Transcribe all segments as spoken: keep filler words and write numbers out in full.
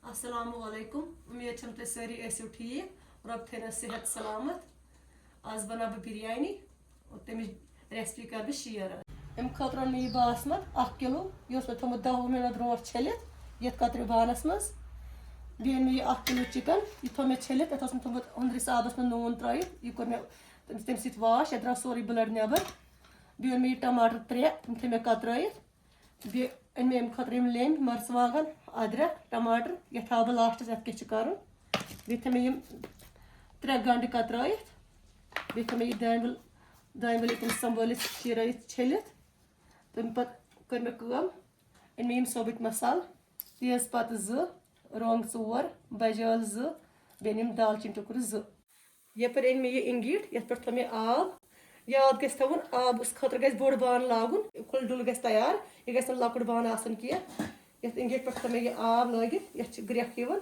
السلام علیکم، امید چھم تُہۍ سٲری ٲسِو ٹھیٖک، رۄب تھٲینو صحت سلامت۔ آز بناو بہٕ بِریانی اور تمِچ recipe کر بہٕ share۔ امہِ خٲطرٕ اوٚن مےٚ یہِ باسمت اکھ کِلوٗ، یہِ اوس مےٚ تھوٚمُت دَہ وُہ مِنٹ برونٛٹھ چھٔلِتھ یتھ کترِ بانس منٛز۔ بیٚیہِ اوٚن مےٚ یہِ اکھ کِلوٗ chicken، یہِ تھوٚو مےٚ چھٔلِتھ، یتھ اوس مےٚ تھوٚمُت أنٛدرِس آبس منٛز نوٗن ترٲیِتھ، یہِ کوٚر مےٚ تمہِ تمہِ سۭتۍ wash، یتھ درٛاو سورُے blood نٮ۪بر۔ بیٚیہِ اوٚن مےٚ یہِ ٹماٹر ترٛےٚ، تِم تھٲے مےٚ کترٲیِتھ۔ بیٚیہِ أنۍ مےٚ اَمہِ خٲطرٕ یِم لیٚمبۍ، مرژٕوانٛگن، أدرکھ، ٹماٹر، یَتھ تھاوٕ بہٕ لاسٹَس، یَتھ کیٛاہ چھِ کَرُن۔ بیٚیہِ تھٲے مےٚ یِم ترٛےٚ گنٛڈٕ کترٲیِتھ۔ بیٚیہِ تھٲے مےٚ یہِ دانہِ وَل، دانہِ وَل ییٚتٮ۪ن سنٛبھٲلِتھ، شیرٲیِتھ، چھٔلِتھ۔ تَمہِ پَتہٕ کٔر مےٚ کٲم، أنۍ مےٚ یِم سوبٕتۍ مسالہٕ، تیز پَتہٕ زٕ، رۄنٛگ ژور، بجہِ ٲلہٕ زٕ، بیٚیہِ أنۍ یِم دالچیٖن ٹُکرٕ زٕ۔ یپٲرۍ أنۍ مےٚ یہِ اِنگیٖٹ، یَتھ پٮ۪ٹھ تھوٚو مےٚ آب۔ یاد گژھِ تھاوُن، آبَس خٲطرٕ گژھِ بوٚڑ بانہٕ لاگُن، کھُلہٕ ڈُلہٕ گژھِ تیار۔ یہِ گژھِ نہٕ لۄکُٹ بانہٕ آسُن کینٛہہ۔ یَتھ اِنگیٖٹ پٮ۪ٹھ تھوٚو مےٚ یہِ آب لٲگِتھ، یَتھ چھِ گرٛٮ۪کھ یِوان۔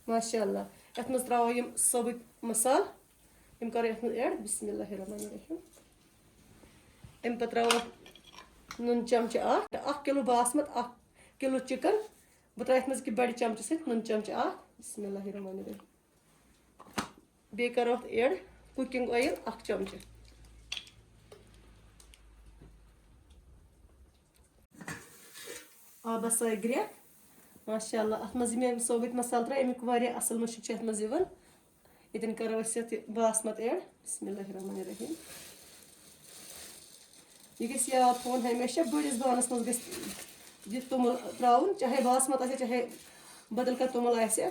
ماشاء اللہ۔ یَتھ منٛز ترٛاوو یِم سوبٕکۍ مصالہٕ۔ یِم کَرو یَتھ منٛز add۔ بسم اللہ الرحمن الرحیم۔ اَمہِ پَتہٕ ترٛاوو اَتھ نُن چمچہٕ اَکھ، اَکھ کِلوٗ باسمت، اَکھ کِلوٗ chicken۔ بہٕ ترٛاوٕ یَتھ منٛز کہِ بَڑِ چمچہٕ سۭتۍ نُن چمچہٕ اَکھ۔ بسم اللہ الرحمن الرحیم۔ بیٚیہِ کَرو اَتھ add cooking oil اَکھ چمچہٕ۔ آبَس آیہِ گرٛٮ۪کھ۔ ماشاء اللہ، اَتھ منٛز یہِ مےٚ سوبٕتۍ مصالہٕ ترٛٲے، اَمیُک واریاہ اَصٕل مُشُک چھُ اَتھ منٛز یِوان۔ ییٚتٮ۪ن کَرو أسۍ یَتھ یہِ باسمت add۔ بسم اللہ الرحمن الرحیم۔ یہِ گژھِ یاد تھاوُن ہمیشہ، بٔڑِس بانَس منٛز گژھِ یہِ توٚمُل ترٛاوُن، چاہے باسمت آسہِ، چاہے بدل کانٛہہ توٚمُل آسہِ۔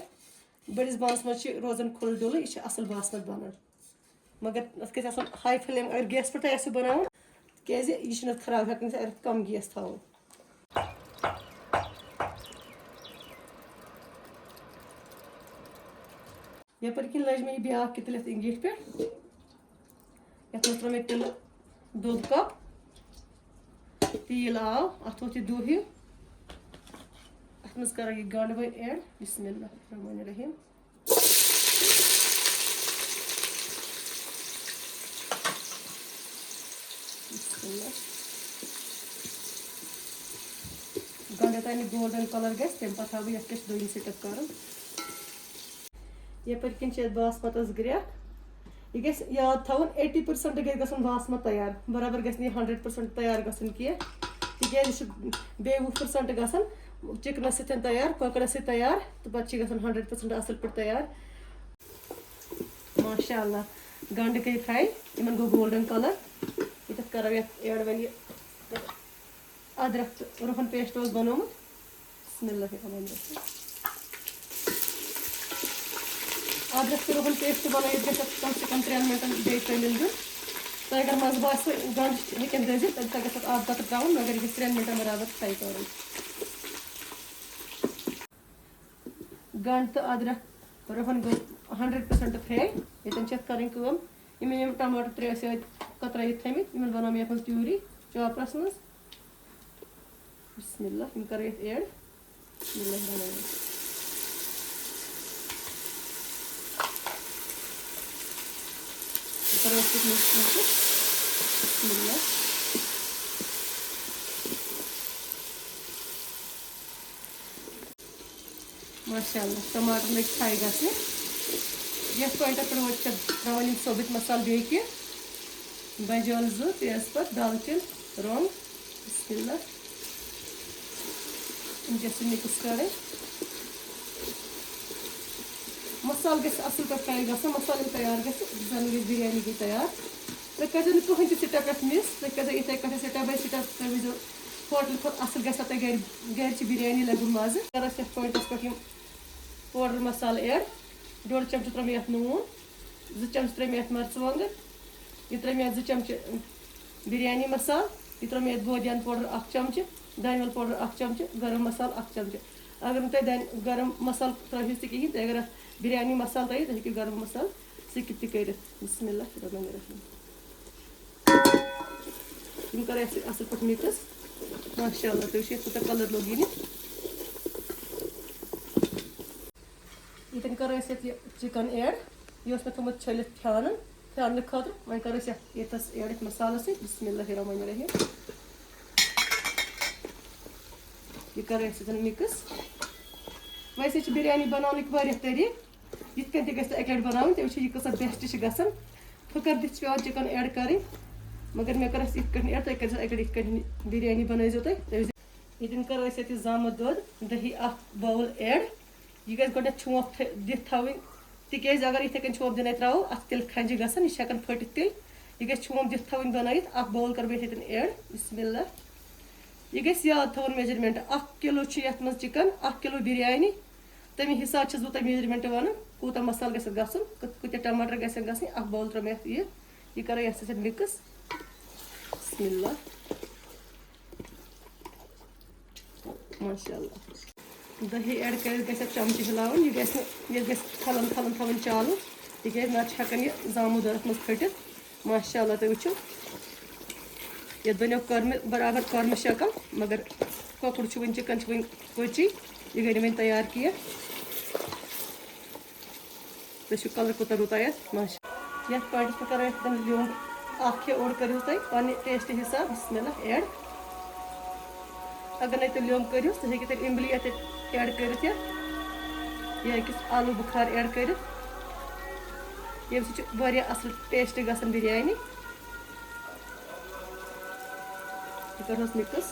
بٔڑِس بانَس منٛز چھِ روزان کھُلہٕ ڈُلہٕ، یہِ چھِ اَصٕل باسمت بَنان۔ مگر اَتھ گژھِ آسُن high flame، اگر گیس پٮ۪ٹھ آسہِ بَناوُن، تِکیٛازِ یہِ چھُنہٕ اَتھ خراب ہٮ۪کان گٔژھِتھ، اگر اَتھ کَم گیس تھاوو۔ یپٲرۍ کِنۍ لٲج مےٚ یہِ بیٛاکھ کِتٕل یَتھ اِنگیٖٹھۍ پٮ۪ٹھ۔ یَتھ منٛز ترٛوو مےٚ تِلہٕ دوٚد کپ۔ تیٖل آو، اَتھ ووٚتھ یہِ دُہ ہیوٗ۔ اَتھ منٛز کَرو یہِ گنٛڈٕ وۄنۍ add۔ بسم اللہ الرحمن الرحیم۔ بسم اللہ۔ گنٛڈٕ یوٚتام یہِ golden colour گژھِ، تَمہِ پَتہٕ ہاوٕ بہٕ یَتھ کیٛاہ چھُ دوٚیِم step کَرُن۔ یپٲرۍ کِنۍ چھِ اَتھ باسمتَس گرٛٮ۪کھ۔ یہِ گژھِ یاد تھاوُن، eighty percent گژھِ گژھُن باسمت تیار، برابر گژھِ نہٕ یہِ hundred percent تیار گژھُن کینٛہہ، تِکیٛازِ یہِ چھُ بیٚیہِ وُہ percent گژھان چِکنَس سۭتۍ تیار، کۄکرَس سۭتۍ تیار، تہٕ پَتہٕ چھِ گژھان hundred percent اَصٕل پٲٹھۍ تیار۔ ماشاء اللہ، گنٛڈٕ گٔے fry، یِمَن گوٚو golden colour۔ ییٚتٮ۪تھ کَرو یَتھ add وۄنۍ یہِ أدرَکھ تہٕ رُہَن paste اوس بَنومُت۔ بسم اللہ الرحمن الرحیم۔ أدرَکھ تہٕ رُہَن paste بَنٲیِتھ گژھِ اَتھ کم سے کم ترٛٮ۪ن مِنٹَن بیٚیہِ تٔمِل دیُن۔ تۄہہِ اگر مَزٕ باسہِ، گنٛڈٕ ہیٚکن دٔزِتھ، تیٚلہِ تۄہہِ گژھِ اَتھ آب قطرٕ ترٛاوُن، مگر یہِ گژھِ ترٛٮ۪ن مِنٹَن برابر fry کَرُن۔ گنٛڈٕ تہٕ أدرَکھ رُہَن گوٚو hundred percent fry۔ ییٚتٮ۪ن چھِ اَتھ کَرٕنۍ کٲم، یِم مےٚ یِم ٹماٹر ترٛےٚ ٲسۍ أتھۍ کترٲیِتھ تھٲمٕتۍ، یِمن بناو مےٚ یَتھ منٛز puree chopperس منٛز۔ بسم اللہ، یِم کَرو یَتھ add۔ بسم اللہ الرحمن الرحیم۔ یہِ کَرو أسۍ یَتھ mix mix۔ بسم اللہ۔ ماشاء اللہ، ٹماٹر لٔگۍ fry گژھنہِ۔ یَتھ پوینٹَس پٮ۪ٹھ وۄنۍ چھِ ترٛاوان یِم سوبٕتۍ مصالہٕ بیٚیہِ کینٛہہ۔ بجہِ ٲلہٕ زٕ، تیز پتہٕ، دالچیٖن، رۄنٛگ۔ بسم اللہ۔ یِم چھِ اَسہِ mix کَرٕنۍ۔ مصالہٕ گژھِ اَصٕل پٲٹھۍ fry گژھُن، مصالہٕ ییٚلہِ تیار گژھِ، زَن گژھِ بِریانی گٔے تیار۔ تُہۍ کٔرۍزیو نہٕ کٕہٕنۍ تہِ step اَتھ miss، تُہۍ کٔرۍزیو یِتھَے کٲٹھۍ step by step، تُہۍ وٕچھزیو ہوٹلہٕ کھۄتہٕ اَصٕل گژھِ تۄہہِ گَرِ، گَرِ چھِ بِریانی لَگُن مَزٕ۔ کَرو أسۍ یَتھ پوینٹَس پٮ۪ٹھ یِم powder مصالہٕ add۔ ڈوٚڈ چمچہٕ ترٛوو مےٚ یَتھ نوٗن، زٕ چمچہٕ ترٛٲے مےٚ یَتھ مرژٕوانٛگن، یہِ ترٛٲے مےٚ یَتھ زٕ چمچہٕ بِریانی مصالہٕ، یہِ ترٛوو مےٚ یَتھ بٲدیان powder اَکھ چمچہٕ، دانہِ وَل powder اَکھ چمچہٕ، گرم مصالہٕ اَکھ چمچہٕ۔ اگر نہٕ تۄہہِ دانہِ گرم مصالہٕ ترٛٲوِو تہِ کِہیٖنۍ، تُہۍ اگر اَتھ بِریانی مصالہٕ ترٛٲیِو، تُہۍ ہیٚکِو گرم مصالہٕ skip تہِ کٔرِتھ۔ بسم اللہ الرحمن الرحیم۔ یِم کَرو اَسہِ اَصٕل پٲٹھۍ mix۔ ماشاء اللہ، تُہۍ وٕچھِو، یَتھ کوٗتاہ colour لوٚگ یِنہِ۔ ییٚتٮ۪ن کَرو أسۍ یَتھ یہِ chicken add۔ یہِ اوس مےٚ تھوٚمُت چھٔلِتھ پھیٛانَن، پھیٛانہٕ خٲطرٕ۔ وۄنۍ کَرو أسۍ یَتھ ییٚتَس add یَتھ مصالَس سۭتۍ۔ بسم اللہ الرحمن الرحیم۔ یہِ کَرو أسۍ ییٚتٮ۪ن mix۔ ویسے چھِ بِریانی بَناونٕکۍ واریاہ طریٖقہٕ، یِتھ کٔنۍ تہِ گژھِ اَکہِ لَٹہِ بَناوٕنۍ، تٔمِس چھِ یہِ کۭژاہ best چھِ گژھان۔ پھٕکَر دِتھ چھِ پٮ۪وان chicken add کَرٕنۍ، مگر مےٚ کٔر اَسہِ یِتھ کٔنۍ add، تُہۍ کٔرۍزیو اَکہِ لَٹہِ یِتھ کٔنۍ بِریانی بَنٲیزیو تُہۍ، تُہۍ وٕچھزیو۔ ییٚتٮ۪ن کَرو أسۍ اَتہِ زامُت دۄد، دٔہی اَکھ bowl add۔ یہِ گژھِ گۄڈٕنٮ۪تھ چھونٛپ تھٔ-، دِتھ تھاوٕنۍ، تِکیٛازِ اگر یِتھَے کٔنۍ چھونٛپ دِنَے ترٛاوو، اَتھ چھِ تیٚلہِ کھَنٛجہِ گژھان، یہِ چھِ ہٮ۪کان پھٔٹِتھ تیٚلہِ۔ یہِ گژھِ چھونٛپ دِتھ تھاوٕنۍ بَنٲیِتھ، اَکھ bowl کَرٕ بہٕ ییٚتٮ۪ن add۔ بسم اللہ۔ یہِ گژھِ یاد تھاوُن measurement، اَکھ کِلوٗ چھُ یَتھ منٛز chicken، اَکھ کِلوٗ بِریانی، تَمی حِساب چھَس بہٕ تۄہہِ measurement وَنان، کوٗتاہ مصالہٕ گژھِ اَتھ گژھُن، کٕتھ-، کۭتیٛاہ ٹماٹر گژھن گژھٕنۍ۔ اَکھ bowl ترٛٲو مےٚ اَتھ یہِ، یہِ کَرو یَتھ سۭتۍ mix۔ بسم اللہ۔ ماشاء اللہ۔ دہی add کٔرِتھ گژھِ اَتھ چمچہٕ ہِلاوُن، یہِ گژھِ نہٕ، یہِ گژھِ پھلن پھلن تھاوُن چالوٗ، تِکیٛازِ نَتہٕ چھِ ہٮ۪کان یہِ زامُت دۄدَس منٛز پھٔٹِتھ۔ ماشاء اللہ، تُہۍ وٕچھِو، یَتھ بَنیو کۄرمہٕ، برابر کۄرمہٕ شکل، مگر کۄکُر چھُ وٕنہِ، chicken چھُ وٕنہِ کٔچی، یہِ گٔے نہٕ وٕنہِ تیار کینٛہہ۔ تُہۍ چھِو colour کوٗتاہ رُت آیَس، ماشاء اللہ۔ یَتھ پاٹَس پٮ۪ٹھ کَرو أسۍ لیوٚمب اَکھ یا اوٚڑ کٔرِو تُہۍ پنٛنہِ taste حِساب، بسم اللہ، add۔ اگر نَے تُہۍ لیوٚمب کٔرِو، تُہۍ ہیٚکِو تیٚلہِ اِملی اَتھ add کٔرِتھ یا، یا أکِس آلوٗ بُخار add کٔرِتھ۔ ییٚمہِ سۭتۍ چھُ واریاہ اَصٕل taste گژھان بِریانی۔ یہِ کَرہوس mix۔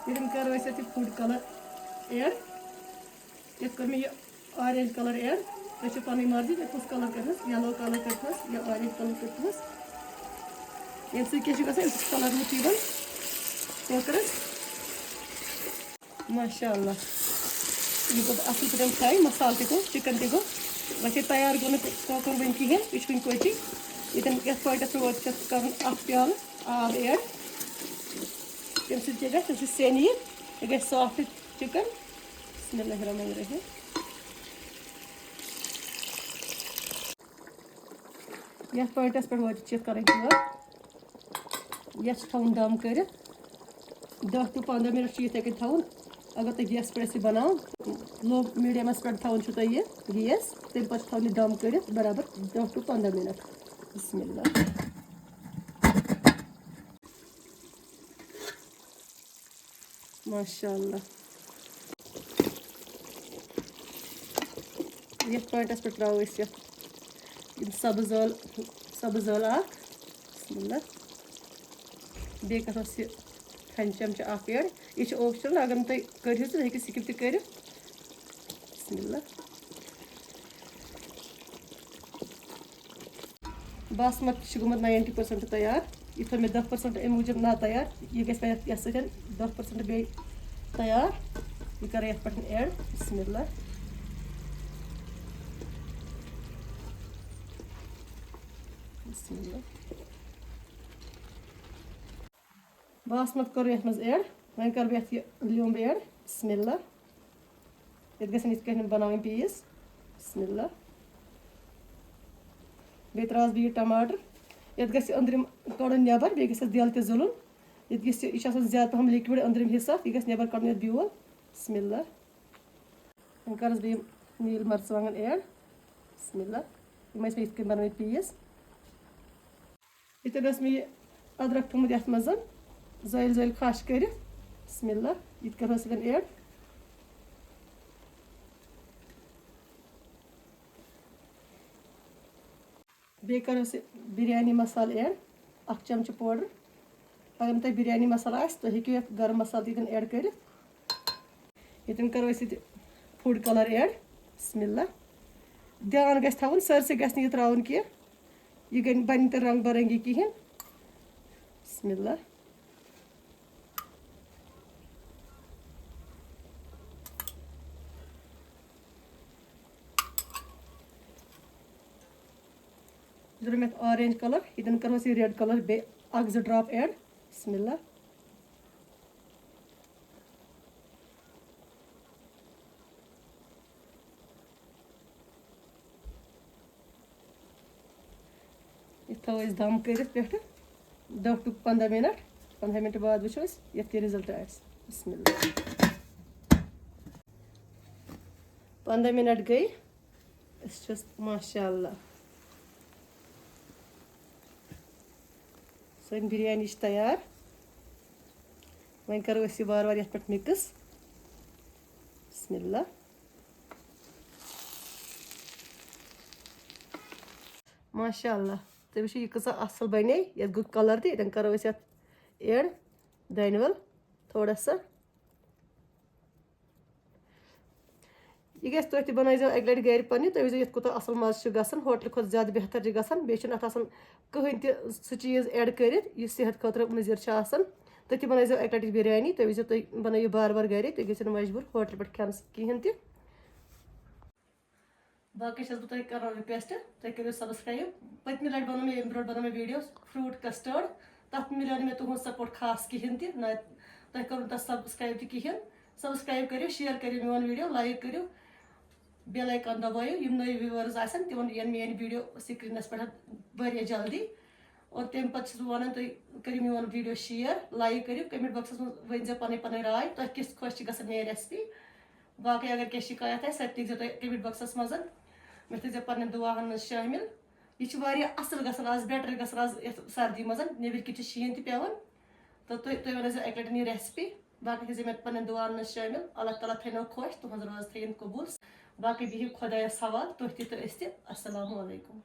ییٚتٮ۪ن کَرو أسۍ اَتھ یہِ food colour add۔ یَتھ کوٚر مےٚ یہِ orange colour add۔ تۄہہِ چھِ پَنٕنۍ مرضی، تُہۍ کُس colour کٔرِہوس، yellow colour کٔرِہوس یا orange colour کٔرِہوس۔ ییٚمہِ سۭتۍ کیٛاہ چھُ گژھان، اَمہِ سۭتۍ چھُ colour رُت یِوان کۄکرَس۔ ماشاء اللہ، یہِ گوٚو اَصٕل پٲٹھۍ fry، مصالہٕ تہِ گوٚو، chicken تہِ گوٚو۔ وۄنۍ چھِ تیار گوٚو نہٕ کۄکُر وۄنۍ کِہیٖنۍ، یہِ چھُ وٕنہِ کۄچی۔ ییٚتٮ۪ن یَتھ پٲٹھۍ چھُ وۄنۍ چھِ اَتھ کَرُن اَکھ پیالہٕ آب add۔ تَمہِ سۭتۍ کیٛاہ گژھِ؟ تَمہِ سۭتۍ سینہِ یہِ، یہِ گژھِ soft chicken۔ بسم اللہ الرحمن الرحیم۔ یَتھ پٲٹھۍ پٮ۪ٹھ وٲتِتھ چھِ یَتھ کَرٕنۍ کٲم، یَتھ چھِ تھاوُن دَم کٔرِتھ۔ دَہ to پنٛداہ minute چھُ یِتھَے کٔنۍ تھاوُن۔ اگر تُہۍ gas پٮ۪ٹھ آسہِ بَناوُن، low medium-س پٮ۪ٹھ تھاوُن چھُ تۄہہِ یہِ gas، تَمہِ پَتہٕ چھُ تھاوُن یہِ دَم کٔرِتھ برابر دَہ to پنٛداہ minute۔ بسم اللہ۔ ماشاء اللہ۔ یَتھ point-س پٮ۪ٹھ ترٛاوو أسۍ یَتھ یِم سبٕز ٲل، سبٕز ٲل اَکھ۔ بسم اللہ۔ بیٚیہِ کَرہوس یہِ کھَنٛڈ چمچہٕ اَکھ add۔ یہِ چھُ optional، اگر نہٕ تُہۍ کٔرِو تہِ، تُہۍ ہیٚکِو skip تہِ کٔرِتھ۔ بسم اللہ۔ باسمت چھُ گوٚمُت ninety percent تیار۔ یہِ تھوٚو مےٚ دَہ percent اَمہِ موٗجوٗب نا تیار۔ یہِ گژھِ وۄنۍ یَتھ، یَتھ سۭتۍ دَہ percent بیٚیہِ تیار۔ یہِ کَرٕ یَتھ پٮ۪ٹھ add۔ بسم اللہ۔ بسم اللہ۔ باسمت کوٚر یَتھ منٛز add۔ وۄنۍ کَرٕ بہٕ یَتھ یہِ لیوٚمب add۔ بسم اللہ۔ یَتھ گژھن یِتھ کٔنۍ بَناوٕنۍ piece۔ بسم اللہ۔ بیٚیہِ ترٛاوَس بہٕ یہِ ٹماٹر۔ یَتھ گژھِ أنٛدرِم کَڑُن نٮ۪بر، بیٚیہِ گژھِ اَتھ دٮ۪ل تہِ زٕلُن۔ ییٚتہِ گژھِ یہِ، یہِ چھُ آسان زیادٕ پَہَم liquid أنٛدرِم حِصہٕ اَتھ، یہِ گژھِ نٮ۪بر کَڑُن یَتھ بیول۔ بسم اللہ۔ وۄنۍ کَرَس بہٕ یِم نیٖل مرژٕوانٛگَن add۔ بسم اللہ۔ یِم ٲسۍ مےٚ یِتھ کٔنۍ بَنٲومٕتۍ piece۔ ییٚتٮ۪ن اوس مےٚ یہِ أدرَک تھوٚمُت یَتھ منٛز، زٲلۍ زٲلۍ خَش کٔرِتھ۔ بسم اللہ، یہِ تہِ کَرہوس ییٚتٮ۪ن add۔ بیٚیہِ کَرہوس یہِ بِریانی مصالہٕ add، اَکھ چمچہٕ powder۔ اگر نہٕ تۄہہِ بِریانی مصالہٕ آسہِ، تُہۍ ہیٚکِو یَتھ گرم مصالہٕ تہِ ییٚتٮ۪ن add کٔرِتھ۔ ییٚتٮ۪ن کَرو أسۍ ییٚتہِ food colour add۔ بسم اللہ۔ دھیان گژھِ تھاوُن، سٲرسٕے گژھِ نہٕ یہِ ترٛاوُن کینٛہہ۔ یہِ گٔے، بَنہِ نہٕ تیٚلہِ رنٛگ برنٛگی کِہیٖنۍ۔ بسم اللہ۔ یہِ ترٛوو مےٚ اَتھ orange colour، ییٚتٮ۪ن کَرہوس یہِ red colour بیٚیہِ اَکھ زٕ drop add۔ بسم اللہ۔ یہِ تھاوو أسۍ دم کٔرِتھ پٮ۪ٹھٕ دَہ to پنٛداہ minute۔ پنٛداہ minute بعد وٕچھو أسۍ یَتھ کیٛاہ result آسہِ۔ بسم اللہ۔ پنٛداہ minute گٔے، أسۍ چھِس، ماشاء اللہ، سٲنۍ بِریانی چھِ تیار۔ وۄنۍ کَرو أسۍ یہِ وارٕ وارٕ یَتھ پٮ۪ٹھ mix۔ بسم اللہ۔ ماشاء اللہ، تُہۍ وٕچھِو یہِ کۭژاہ اَصٕل بَنے۔ یَتھ گوٚو کَلَر تہِ، ییٚتٮ۪ن کَرو أسۍ یَتھ ایڈ دانہِ وَل تھوڑا سا۔ یہِ گژھِ، تُہۍ تہِ بَنٲیزیو اَکہِ لَٹہِ گَرِ پَنٕنہِ، تُہۍ وٕچھزیو یَتھ کوٗتاہ اَصٕل مَزٕ چھُ گژھان، ہوٹلہٕ کھۄتہٕ زیادٕ بہتر چھُ گژھان۔ بیٚیہِ چھُنہٕ اَتھ آسان کٕہٕنۍ تہِ سُہ چیٖز ایڈ کٔرِتھ یُس صحت خٲطرٕ مُضِر چھُ آسان۔ تُہۍ تہِ بَنٲیزیو اَکہِ لَٹہِ بِریانی، تُہۍ وٕچھزیو، تُہۍ بَنٲیِو بار بار گَرے، تُہۍ گٔژھِو نہٕ مجبوٗر ہوٹلہٕ پٮ۪ٹھ کھٮ۪نَس کِہیٖنۍ تہِ۔ باقٕے چھَس بہٕ تۄہہِ کَران رِکوٮ۪سٹ، تُہۍ کٔرِو سبسکرایب۔ پٔتمہِ لَٹہِ بَنوو مےٚ، ییٚمہِ برونٛٹھ بَنوو مےٚ ویٖڈیو فروٗٹ کَسٹٲرڈ، تَتھ مِلیو نہٕ مےٚ تُہُنٛد سپورٹ خاص کِہیٖنۍ تہِ، نہ تۄہہِ کوٚروٕ تَتھ سبسکرایب تہِ کِہیٖنۍ۔ سبسکرایب کٔرِو، شیئر کٔرِو میون ویٖڈیو، لایک کٔرِو، بیل آیکان دبٲیِو، یِم نٔوۍ ویوٲرٕز آسَن تِمَن یِن میٲنۍ ویٖڈیو سکریٖنَس پٮ۪ٹھ واریاہ جلدی۔ اور تَمہِ پَتہٕ چھَس بہٕ وَنان، تُہۍ کٔرِو میون ویٖڈیو شیئر، لایک کٔرِو، کمنٹ باکسَس منٛز ؤنۍ زیو پَنٕنۍ پَنٕنۍ راے، تۄہہِ کِژھ خۄش چھِ گژھان میٲنۍ ریسپی۔ باقٕے اگر کینٛہہ شِکایت آسہِ، سۄ تہِ لیکھزیو تُہۍ کمنٹ باکسَس منٛز۔ مےٚ تھٲیزیو پَنٕنٮ۪ن دُعاہَن منٛز شٲمِل۔ یہِ چھِ واریاہ اَصٕل گژھان آز، بیٹر گژھان آز یَتھ سردی منٛز، نیٚبٕرۍ کِنۍ چھِ شیٖن تہِ پٮ۪وان۔ تہٕ تُہۍ، تُہۍ بَنٲیزیو اَکہِ لَٹہِ یہِ ریسپی۔ باقٕے تھٲیزیو مےٚ پَنٕنٮ۪ن دُعاہَن منٛز شٲمِل۔ اللہ تعالیٰ تھٲینو خۄش، تُہٕنٛز روزٕ تھٲیِن قبوٗل۔ باقٕے بِہِو خۄدایَس حوال، تُہۍ تہِ تہٕ أسۍ تہِ۔ السلام علیکم۔